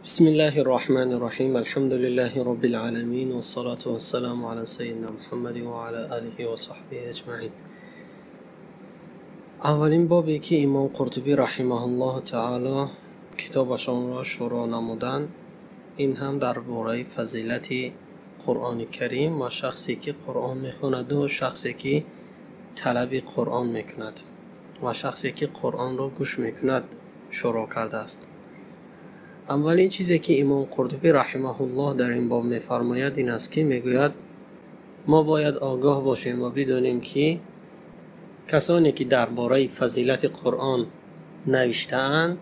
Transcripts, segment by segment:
بسم الله الرحمن الرحيم. الحمد لله رب العالمين، والصلاة والسلام على سيدنا محمد وعلى آله وصحبه أجمعين. اولین بابی که امام قرطبی رحمه الله تعالی کتابشان را شروع نمودند، این هم درباره فضیلت قرآن کریم و شخصی که قرآن میخواند و شخصی که طلب قرآن میکند و شخصی که قرآن را گوش میکند شروع کرده است. اولین چیزی که امام قرطبی رحمه الله در این باب میفرماید این است که میگوید ما باید آگاه باشیم و بدانیم که کسانی که درباره فضیلت قرآن نوشته‌اند،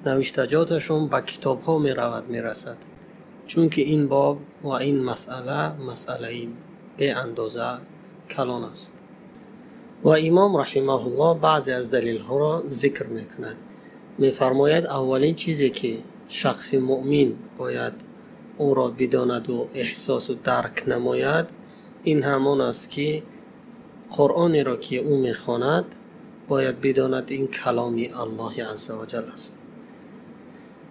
نوشتجاتشون به کتاب ها میرود میرسد، چون که این باب و این مسئله مسئله به اندازه کلان است. و امام رحمه الله بعضی از دلیل ها را ذکر میکند. میفرماید اولین چیزی که شخص مؤمن باید او را بداند و احساس و درک نماید، این همان است که قرآنی را که او میخواند باید بداند این کلام الله عزوجل است،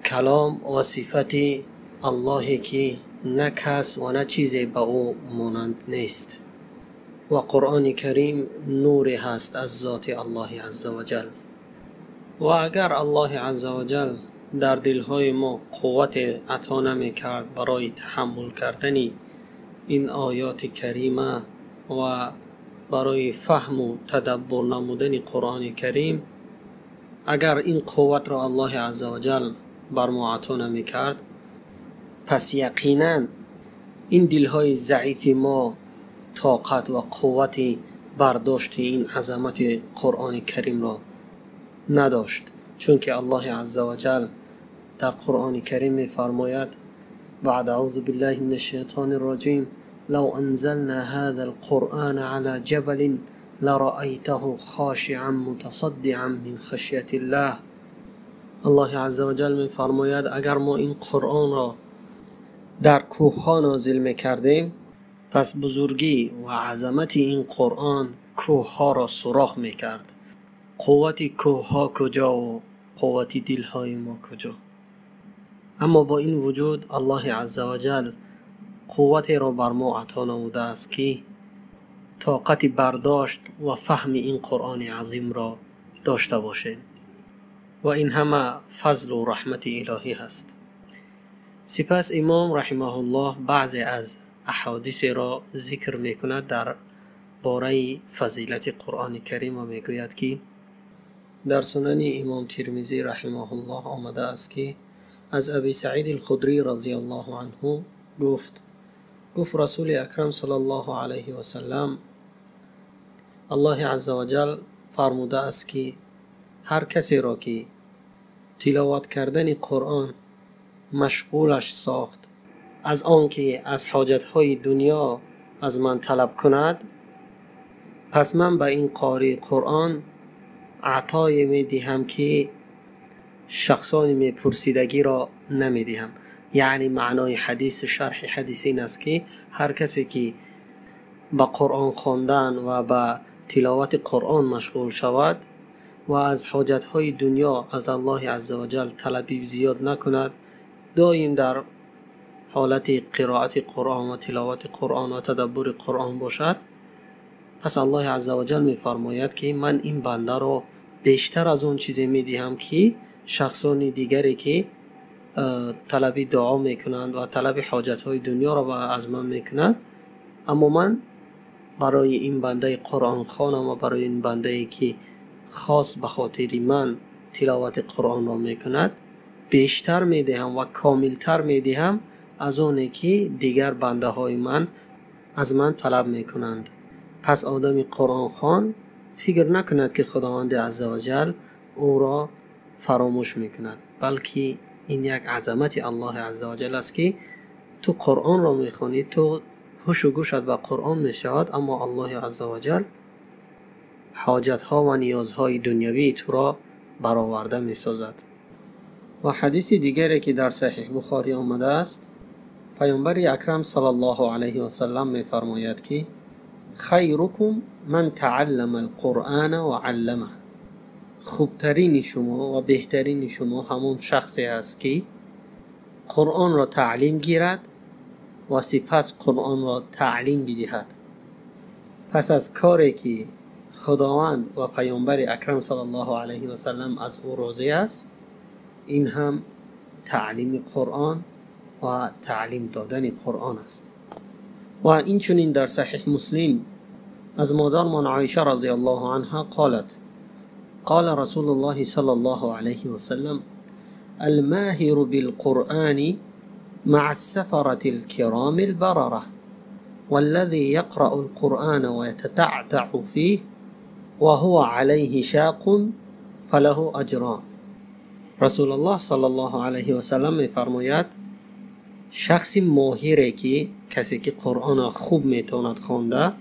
کلام و صفت الله که نه کس و نه چیزی به او مانند نیست، و قرآن کریم نور هست از ذات الله عزوجل. و اگر الله عزوجل در دلهای ما قوت عطا نمیکرد برای تحمل کردن این آیات کریمه و برای فهم و تدبر نمودن قرآن کریم، اگر این قوت را الله عزوجل بر ما عطا نمیکرد، پس یقینا این دلهای ضعیف ما طاقت و قوت برداشت این عظمت قرآن کریم را نداشت. چون که الله عزوجل در قرآن کریم می‌فرماید: بعد اعوذ بالله من الشیطان الرجیم، لو انزلنا هذا القرآن على جبل لرأيته خاشعا متصدعا من خشیت الله. الله عزوجل می‌فرماید اگر ما این قرآن را در کوه ها نازل می‌کردیم، پس بزرگی و عظمت این قرآن کوه ها را سوراخ می‌کرد. قوت کوه ها کجا و قوت دل های ما کجا؟ اما با این وجود الله عزوجل قوت را بر ما عطا نموده است که طاقت برداشت و فهم این قرآن عظیم را داشته باشیم، و این همه فضل و رحمت الهی هست. سپس امام رحمه الله بعضی از احادیث را ذکر میکند در باره فضیلت قرآن کریم و میگوید که در سنن امام ترمذی رحمه الله آمده است که از ابی سعید الخدری رضی الله عنه گفت رسول اکرم صلی الله علیه و سلم، الله عزوجل فرموده است که هر کسی را که تلاوت کردن قرآن مشغولش ساخت از آنکه از حاجتهای دنیا از من طلب کند، پس من به این قاری قرآن عطای می دهم که شخصان می پرسیدگی را نمی دهم. یعنی معنای حدیث، شرح حدیث این است که هر کسی که به قرآن خواندن و به تلاوت قرآن مشغول شود و از حاجتهای دنیا از الله عزوجل طلبی زیاد نکند، دایم در حالت قرائت قرآن و تلاوت قرآن و تدبر قرآن باشد، پس الله عزوجل می فرماید که من این بنده را بیشتر از اون چیزی می دهم که شخصان دیگری که طلب دعا میکنند و طلب حاجتهای دنیا را از من میکنند، اما من برای این بنده قرآن خوانم و برای این بنده که خاص به خاطر من تلاوت قرآن را میکند بیشتر میدهم و کاملتر میدهم از آنی که دیگر بنده های من از من طلب میکنند. پس آدم قرآن خوان فکر نکند که خداوند عزوجل او را فراموش میکند، بلکه این یک عظمت الله عزوجل است که تو قرآن را میخوانی، تو هوش و گوشت به قرآن میشود، اما الله عزوجل حاجتها و نیازهای دنیوی تو را برآورده میسازد. و حدیث دیگری که در صحیح بخاری آمده است، پیامبر اکرم صلی الله علیه و سلم میفرماید که خیرکم من تعلم القرآن و علمه، خوبترین شما و بهترین شما همون شخصی است که Қуръонро таълим гирад ва сипас Қуръонро таълим бидиҳад. Пас аз коре ки Худованд ва Паёмбари Акрам саллаллоҳу алайҳи васаллам аз ӯ розӣ аст, ин ҳам таълими Қуръон ва таълим додани Қуръон аст. Ва инчунин дар Саҳеҳ Муслим аз модармон Оиша разияллоҳу анҳа қолат: قال رسول الله صلى الله عليه وسلم: الماهر بالقرآن مع السفرة الكرام البررة، والذي يقرأ القرآن ويتتعتع فيه وهو عليه شاق فله أجران. رسول الله صلى الله عليه وسلم می‌فرماید: شخصی ماهره که کسی که قرآن خوب میتواند خوانده،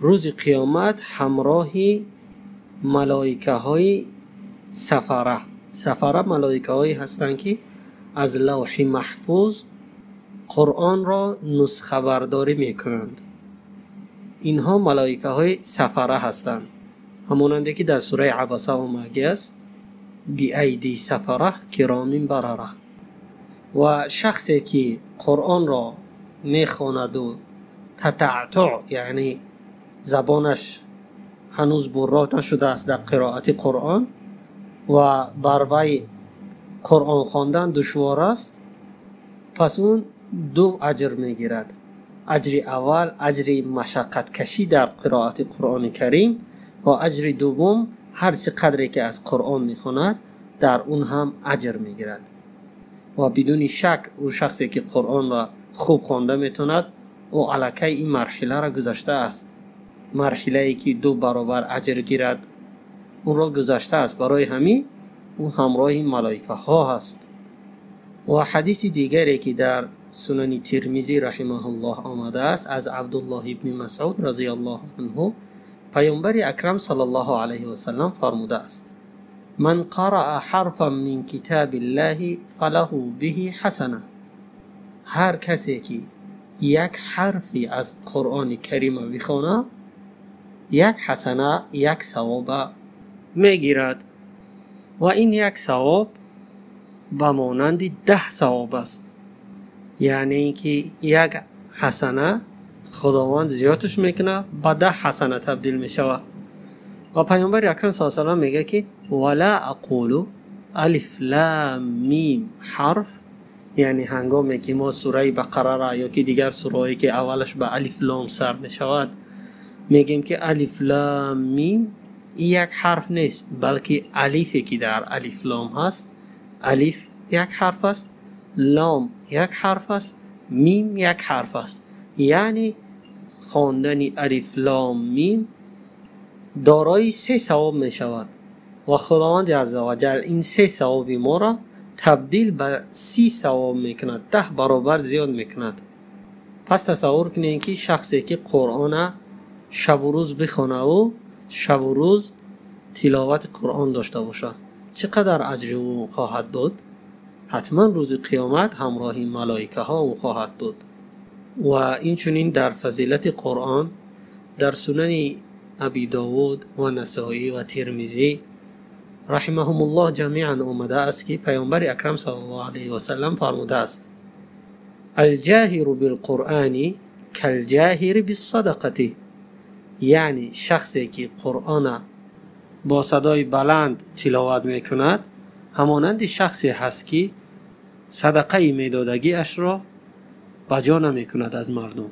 روز قیامت همراهی ملائکه های سفره، سفره ملائکه هایی هستند که از لوح محفوظ قرآن را نسخه برداری میکنند. اینها ملائکه های سفره هستند، همانند که در سوره عبسه آمده است: بأیدی سفره کرام برره. و شخصی که قرآن را میخواند و تتعتع، یعنی زبانش هنوز برا نشده است در قرائت قرآن و بر وی قرآن خواندن دشوار است، پس اون دو اجر میگیرد. اجر اول اجر مشقت کشی در قرائت قرآن کریم و اجر دوم هر چه قدری که از قرآن میخواند در اون هم اجر میگیرد. و بدون شک او شخصی که قرآن را خوب خوانده میتواند، او علاکه این مرحله را گذشته است. مرحله ای که دو برابر اجر گیرد اون را گذشته است، برای همین او همراه ملائکه ها هست. و حدیث دیگری که در سنن ترمذی رحمه الله آمده است از عبدالله ابن مسعود رضی الله عنه، پیامبر اکرم صلی الله علیه و سلم فرموده است: من قرأ حرفا من کتاب الله فله به حسنه. هر کسی که یک حرفی از قرآن کریم بخواند، یک حسنه، یک ثواب میگیرد و این یک ثواب به مانند 10 ثواب است. یعنی اینکه یک حسنه خداوند زیادش میکنه، به 10 حسنه تبدیل میشود. و پیامبر اکرم صلی الله علیه و سلم میگه که ولا اقول الف لام میم حرف، یعنی هنگامی که ما سوره بقره را یا که دیگر سوره که اولش به الف لام سر میشود میگیم که الف لام میم، این یک حرف نیست، بلکه الفی که در الف لام هست، الف یک حرف است، لام یک حرف است، میم یک حرف است. یعنی خواندن الف لام میم دارای 3 ثواب می شود و خداوند عزوجل این 3 ثواب ما را تبدیل به 30 ثواب می کند، 10 برابر زیاد می کند. پس تصور کنید که شخصی که قرآن شب و روز بخونه و شب و روز تلاوت قرآن داشته باشد، چقدر اجر او خواهد بود؟ حتما روز قیامت همراه ملائکه ها او خواهد بود. و این چنین در فضیلت قرآن در سنن ابی داود و نسائی و ترمذی رحمهم الله جمیعا آمده است که پیامبر اکرم صلی الله علیه و سلم فرموده است: الجاهر بالقرآن کالجاهر بالصدقه. یعنی شخصی که قرآن با صدای بلند تلاوت میکند همانند شخصی هست که صدقه میدادگی اش را بجا نمیکند از مردم.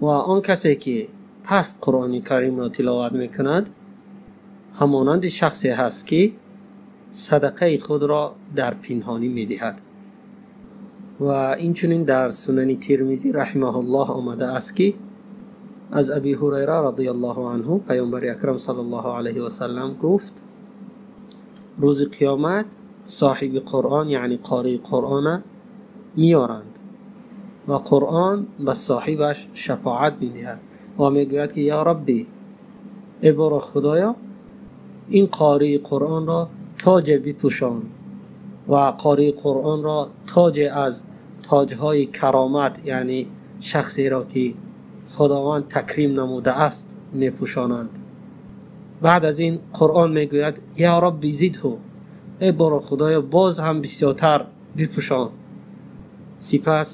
و آن کسی که پست قرآن کریم را تلاوت میکند همانند شخصی هست که صدقه خود را در پنهانی میدهد. و این چنین در سنن ترمذی رحمه الله آمده است که از ابی هریره رضی الله عنه پیامبر اکرم صلی الله علیه و سلم گفت: روز قیامت صاحب قرآن یعنی قاری قرآن میارند و قرآن به صاحبش شفاعت میدهد و میگوید که یا ربی، ای بار خدایا، این قاری قرآن را تاج بپوشان و قاری قرآن را تاج از تاجهای کرامت، یعنی شخصی را که خداوند تکریم نموده است میپوشانند. بعد از این قرآن میگوید یا ربی زیده، ای بار خدایا باز هم بسیارتر بپوشان. Сипас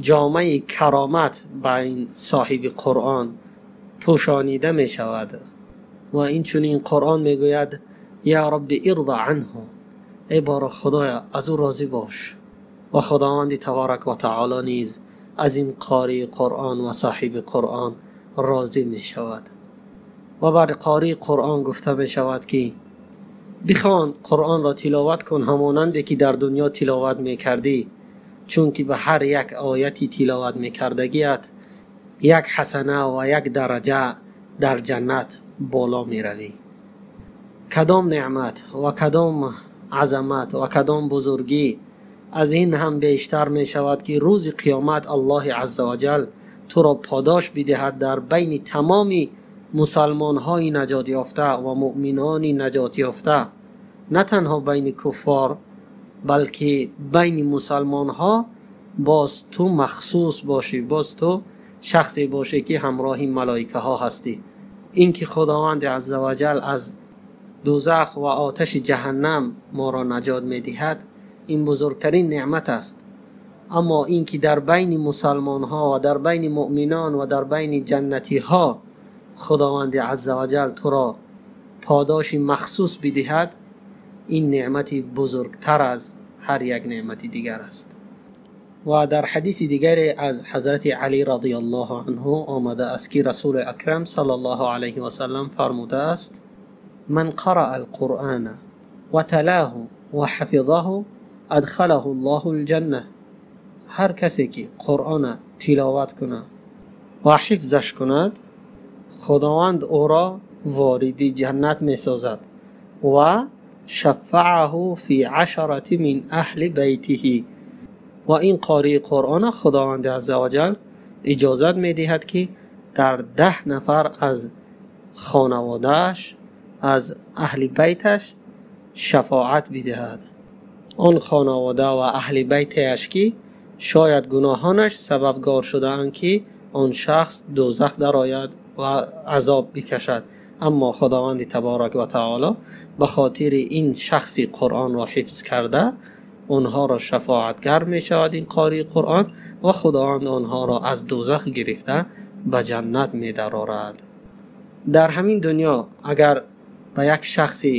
ҷомаи каромат ба ин соҳиби Қуръон пӯшонида мешавад ва инчунин Қуръон мегӯяд: «Я Рабби ирза анҳу», эй бора Худоя, аз ӯ розӣ бош. Ва Худованди табарак ва таоло низ аз ин қории Қуръон ва соҳиби Қуръон розӣ мешавад. Ва бар қории Қуръон гуфта мешавад ки бихон, Қуръонро тиловат кун ҳамонанде ки дар дунё тиловат мекардӣ, чунки ба ҳар як ояти тиловат мекардагият як ҳасана ва як дараҷа дар ҷаннат боло меравӣ. Кадом неъмат ва кадом азамат ва кадом бузургӣ аз ин ҳам бештар мешавад ки рӯзи қиёмат Аллоҳи азза ва ҷал туро подош бидиҳад дар байни тамоми мусалмонҳои наҷот ёфта ва муъминони наҷот ёфта, на танҳо байни куффор, балки байни мусалмонҳо боз ту махсус бошӣ, боз ту шахсе бошӣ ки ҳамроҳи малоикаҳо ҳастӣ. Ин ки Худованди азза ва ҷал аз дӯзах ва оташи ҷаҳаннам моро наҷот медиҳад, ин бузургтарин неъмат аст. Аммо ин ки дар байни мусалмонҳо ва дар байни муъминон ва дар байни ҷаннатиҳо Худованди азза ва ҷал туро подоши махсус бидиҳад, ин неъмати бузургтар аз ҳар як неъмати дигар аст. Ва дар ҳадиси дигаре аз ҳазрати Алӣ радиаллоҳу анҳу омада аст ки Расули Акрам саллаллоҳу алайҳи васаллам фармудааст: «Ман қараа ал-Қуръана ва талаҳу ва ҳафизаҳу адхалаҳу Аллоҳу ал-ҷанна». Ҳар касе ки Қуръона тиловат кунад ва ҳифзаш кунад, Худованд ӯро вориди ҷаннат месозад ва шафаъаҳу фи ашарати мин аҳли байтиҳи. Ва ин қории Қуръона Худованди азза ва ҷал иҷозат медиҳад ки дар 10 нафар аз хонаводааш, аз аҳли байташ шафоат бидиҳад. Он хонавода ва аҳли байташ ки шояд гуноҳонаш сабабгор шудаанд ки он шахс дӯзах дарояд ва азоб бикашад, аммо Худованди табарак ва таоло ба хотири ин шахси Қуръонро ҳифз карда онҳоро шафоатгар мешавад ин қории Қуръон, ва Худованд онҳоро аз дӯзах гирифта ба ҷаннат медарорад. Дар ҳамин дунё агар ба як шахси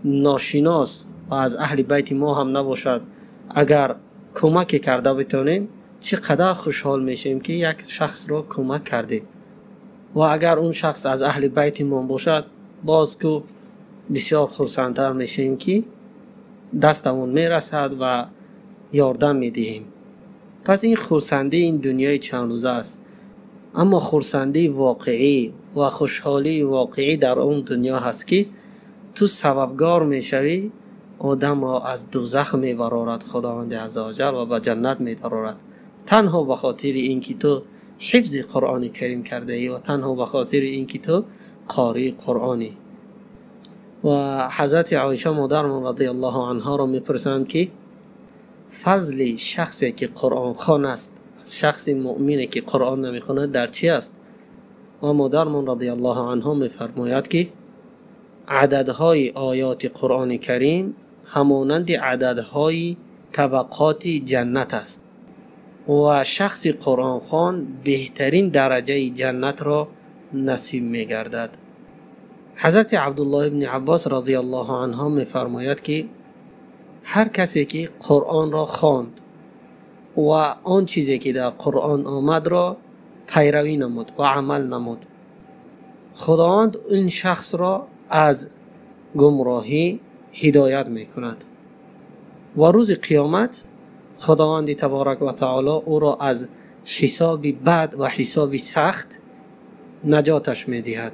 ношинос ва аз аҳли байти мо ҳам набошад агар кӯмаке карда битонем, чӣ қадар хушҳол мешавем ки як шахсро кӯмак кардем. Ва агар он шахс аз аҳли байти мо бошад, боз ку бисёр хурсандтар мешавем ки дастамон мерасад ва ёрдам медиҳем. Пас ин хурсандии ин дунёи чандрӯза аст. Аммо хурсандии воқеӣ ва хушҳолии воқеӣ дар он дунё ҳаст ки ту сабабгор мешавӣ, одамро аз дӯзах мебарорад Худованди азза ва ҷал ва ба ҷаннат медарорад, танҳо ба хотири ин ки ту ҳифзи Қуръони Карим кардаӣ ва танҳо ба хотири ин ки ту қории Қуръонӣ. Ва ҳазрати Оиша модармон радиаллоҳу анҳоро мепурсанд ки фазли шахсе ки қуръонхон аст аз шахси муъмине ки Қуръон намехонад дар чӣ аст? Ва модармон радиаллоҳу анҳо мефармояд ки ададҳои оёти Қуръони Карим ҳамонанди ададҳои табақоти ҷаннат аст ва шахси қуръонхон беҳтарин дараҷаи ҷаннатро насиб мегардад. Ҳазрати Абдуллоҳ ибни Аббос радиаллоҳу анҳо мефармояд ки ҳар касе ки Қуръонро хонд ва он чизе ки дар Қуръон омадро пайравӣ намуд ва амал намуд, Худованд ин шахсро аз гумроҳӣ ҳидоят мекунад ва рӯзи қиёмат Худованди табарак ва таоло ӯро аз ҳисоби бад ва ҳисоби сахт наҷоташ медиҳад.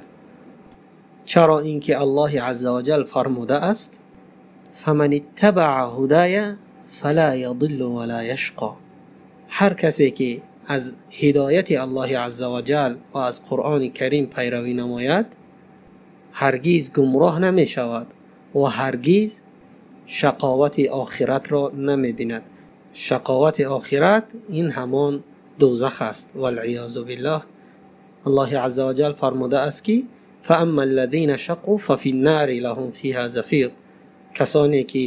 Чаро ин ки Аллоҳи азза ва ҷал фармудааст: «Фаман иттабаъа ҳудая фала ядиллу ва ла яшқо». Ҳар касе ки аз ҳидояти Аллоҳи азза ва ҷал ва аз Қуръони Карим пайравӣ намояд, ҳаргиз гумроҳ намешавад ва ҳаргиз шақовати охиратро намебинад. Шақовати охират ин ҳамон дӯзах аст, валъиёзу биллоҳ. Аллоҳи азза ва ҷал фармудааст ки фаамма аллазина шаққу фафи ннари лаҳум фиҳа зафир. Касоне ки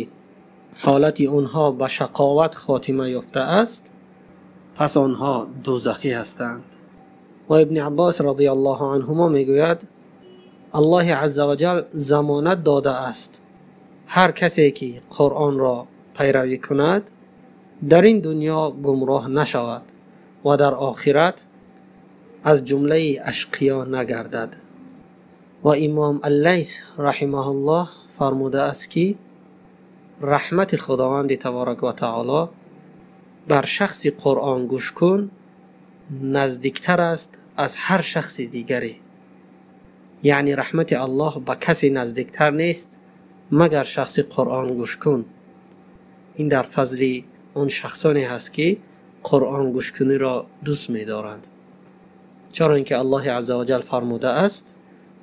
ҳолати онҳо ба шақоват хотима ёфта аст, пас онҳо дӯзахӣ ҳастанд. Ва Ибни Аббос радиаллоҳу анҳумо мегӯяд: Аллоҳи азза ва ҷал замонат додааст ҳар касе ки Қуръонро пайравӣ кунад дар ин дунё гумроҳ нашавад ва дар охират аз ҷумлаи ашқиё нагардад. Ва Имом Аллайс раҳимаҳуллоҳ фармудааст ки раҳмати Худованди таборак ва таоло бар шахси Қуръон гӯшкун наздиктар аст аз ҳар шахси дигаре. Яъне раҳмати Аллоҳ ба касе наздиктар нест магар шахси Қуръон гӯшкун. Ин дар фазли он шахсоне ҳаст ки Қуръон гӯшкуниро дӯст медоранд. Чаро ин ки Аллоҳи азза ва ҷал фармудааст: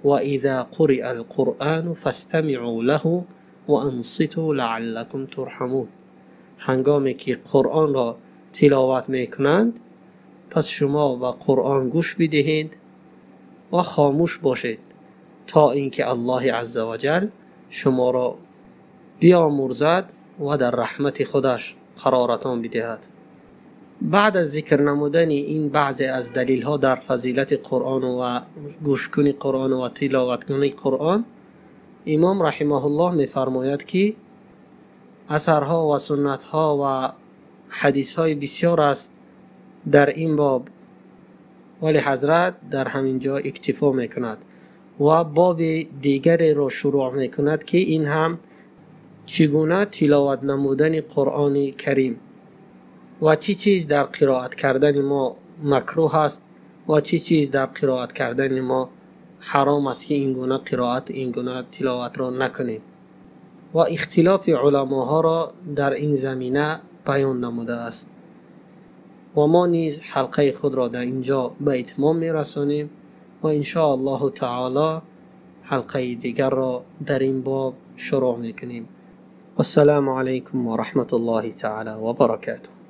ва иза қуриа алқуръану фастамиъу лаҳу ва анситу лааллакум турҳамун. Ҳангоме ки Қуръонро тиловат мекунанд, пас шумо ба Қуръон гӯш бидиҳед ва хомӯш бошед то ин ки Аллоҳи азза ва ҷал шуморо биомӯрзад ва дар раҳмати худаш қароратон бидиҳад. Баъд аз зикр намудани ин баъзе аз далилҳо дар фазилати Қуръон ва гӯшкуни Қуръон ва тиловаткуни Қуръон, имом раҳимаҳуллоҳ мефармояд ки асарҳо ва суннатҳо ва ҳадисҳои бисёр аст дар ин боб, вале ҳазрат дар ҳамин ҷо иктифо мекунад ва боби дигареро шурӯъ мекунад ки ин ҳам чӣ гуна тиловат намудани Қуръони Карим ва чӣ чиз дар қироат кардани мо макрӯҳ аст ва чӣ чиз дар қироат кардани мо ҳаром аст ки ин гуна қироат, ин гуна тиловатро накунем, ва ихтилофи уламоҳоро дар ин замина баён намудааст. Ва мо низ ҳалқаи худро дар ин ҷо ба итмом мерасонем ва иншоаллоҳу таоло ҳалқаи дигарро дар ин боб шурӯъ мекунем. Вассалому алайкум ва раҳматуллоҳи таъала ва баракатуҳ.